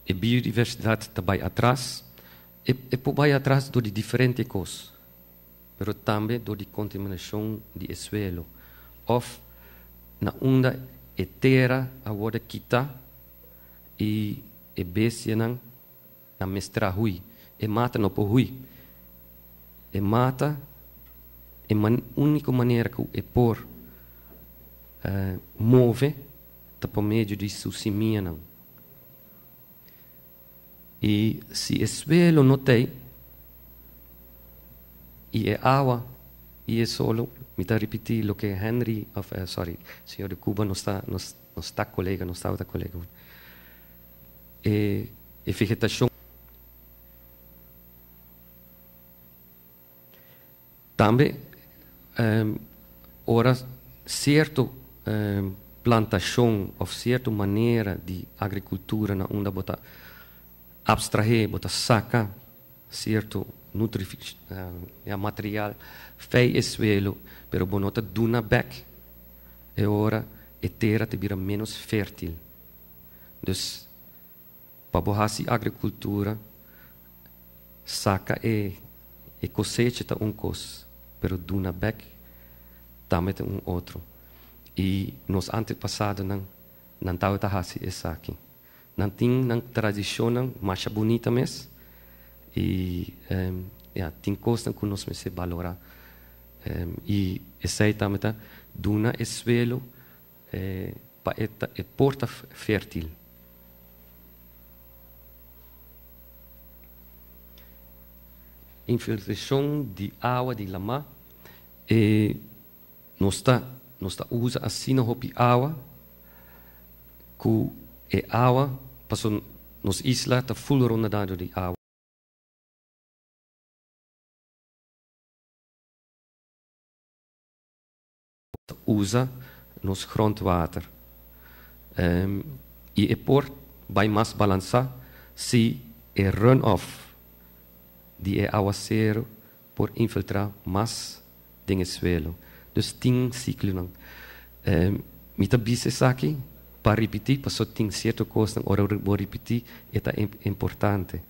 E biodiversidat ta bai atras, e e por bai atras dor di diferente kos, pero tambe dor di kontaminashon di e suelo òf na unda e tera a wòrdu kitá i e bestianan nan mester a hui. E mata no por hui. E mata e úniko manera ku e por move ta pa medio di su simianan. I si e suelo no t'ei, i e awa i e solo, mi ta ripití loke Henry, òf sorry, señor de Cuba nos ta nos nos ta kolega, nos tabata kolega. E e vegetashon. Tambe ora sierto plantashon òf sierto manera di agrikultura na unda bo ta abstrahé, bo ta saka sierto material fei e suelo, pero bo no ta duna bèk, e ora e tera ta bira ménos fértil. Dus Pa bo hasi agrikultura, saka e e kosecha ta un kos, pero duna bek tambe ta un otro. I nos antepasadonan, nan tabata hasi esaki. Nan tin nan tradishonnan masha bunita mes i ya, tin kosnan ku nos mester balorá. I esei tambe ta duna e suelo pa e ta e por ta fértil. Infiltrashon di awa di lamá, e nos ta nos ta usa asina hopi awa ku e awa pasobra nos isla ta ful rondadado di awa. Ta usa nos grondwater i e por bai mas balansá si e runoff di e awaseru por infiltrá mas den e suelo. Dus tin siklonan. Mi ta bisa esaki pa ripití pasobra tin sierto kosnan ora bo ripití e ta importante.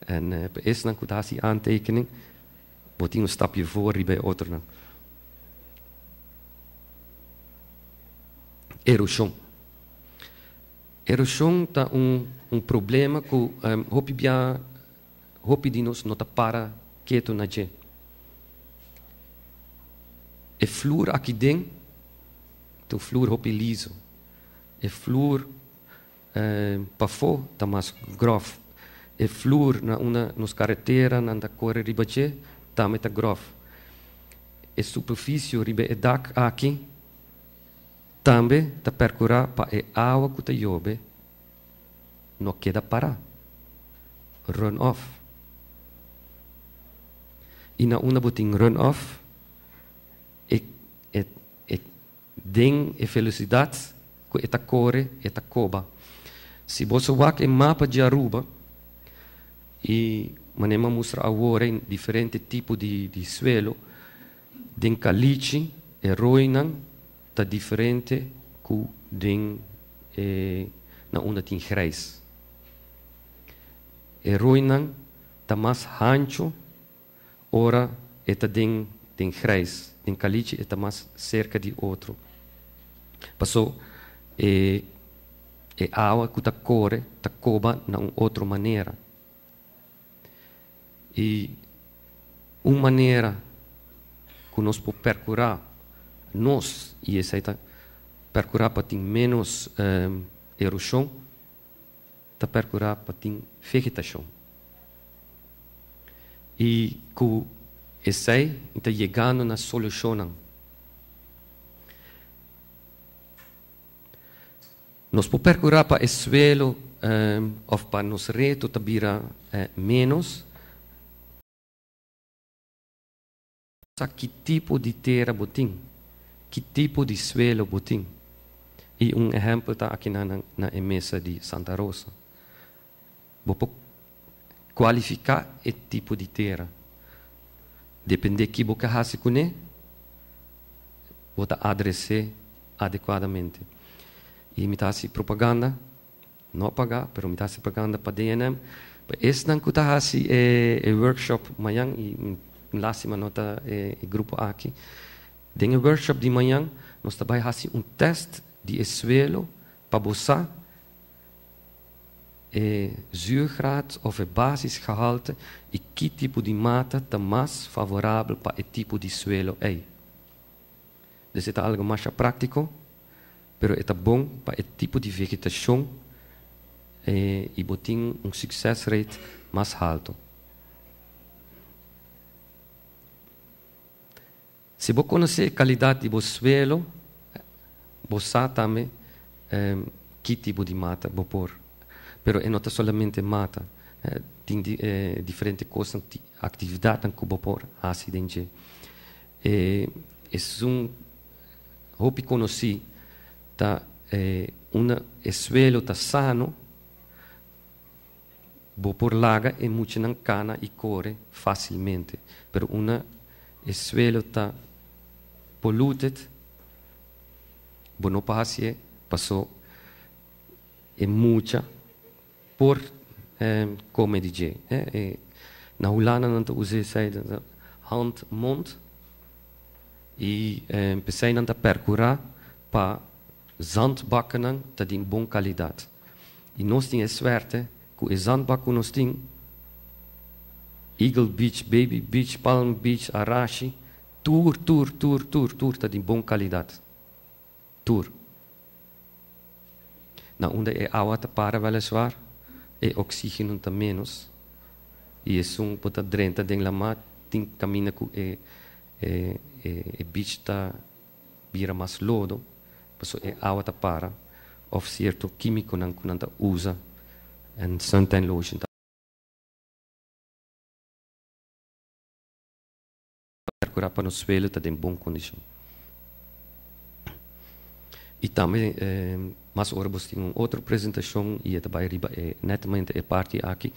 En pa esnan ku ta hasi aantekening bo tin un stapje voor riba e otronan. Eroshon. Eroshon ta un un problema ku hopi bia hopi di nos no ta para ketu na dje. E flur aki den ta un flur hopi liso. E flur Pafó ta mas gròf. E flur na unda nos kareteranan ta kore riba dje tambe ta gròf. E superfisio riba e dak aki tambe ta perkurá pa e awa ku ta yobe no keda pará, run off. I na unda bo tin run off e e e Den e felosidat ku e ta kore, e ta koba. Si boso wak e mapa di Aruba i manera mi a mustra awor e diferente tipo di di suelo, den kalichi e roinan ta diferente ku den e na unda tin grijs. E roinan ta mas hancho Ora e ta den den grijs, den kalichi e ta mas serka di otro. Paso e e awa ku ta kore ta koba na un otro manera. I un manera ku nos por perkurá nos, i esei ta perkurá pa tin ménos eroshon, ta perkurá pa tin vegetashon. I ku esei mi ta yegando na solushonnan. Nos por perkurá pa e suelo òf pa nos reto ta bira ménos. Sa ki tipo di tera bo tin, ki tipo di suelo bo tin. I un ehèmpel ta akinan na e mesa di Santa Rosa. Bo por kualifiká e tipo di tera. Dependé ki bo ke hasi kuné, bo ta adres'é adekuadamente. I mi ta hasi propaganda. No paga, pero mi ta hasi propaganda pa DNM. Pa esnan ku ta hasi e, e workshop mañan, i lástima no ta e, e grupo aki. Den e workshop di mañan, nos ta bai hasi un test di e suelo pa bo sa e zuurgraad of e basisgehalte i ki tipo di mata ta mas favorabel pa e tipo di suelo ei. Dus e ta algo masha práktiko, pero e ta bon pa e tipo di vegetashon i bo tin un success rate mas haltu. Si bo konosé e kalidat di bo suelo, bo sa tambe ki tipo di mata bo por. Pero e no ta solamente mata, tin diferente kosnan, aktividatnan ku bo por hasi den dje. E esun hopi konosí ta unda e suelo ta sano, bo por laga e muchanan kana i kore fásilmente. Pero unda e suelo ta polluted, bo no por hasié paso e mucha por kome di dje. Na Hulanda nan ta usa esei hand mond i p'esei nan ta perkurá pa zandbakkennan ta di bon kalidat. I nos tin e suerte ku e zandbak ku nos tin, Eagle Beach, Baby Beach, Palm Beach, Arashi, tur, tur, tur, tur, tur ta di bon kalidat. Tur. Na unda e awa ta para weliswaar, e oxígeno ta menos i esun bo ta drenta den lamá tin kaminda ku e e e beach ta bira mas lodo pasobra e awa ta para òf sierto kímikonan ku nan ta usa en suntan lotion ta percura pa nos suelo ta den bon condicion. Y tambe mas ora bos tin un otro presentacion y e ta bay riba e netamente e parti aki.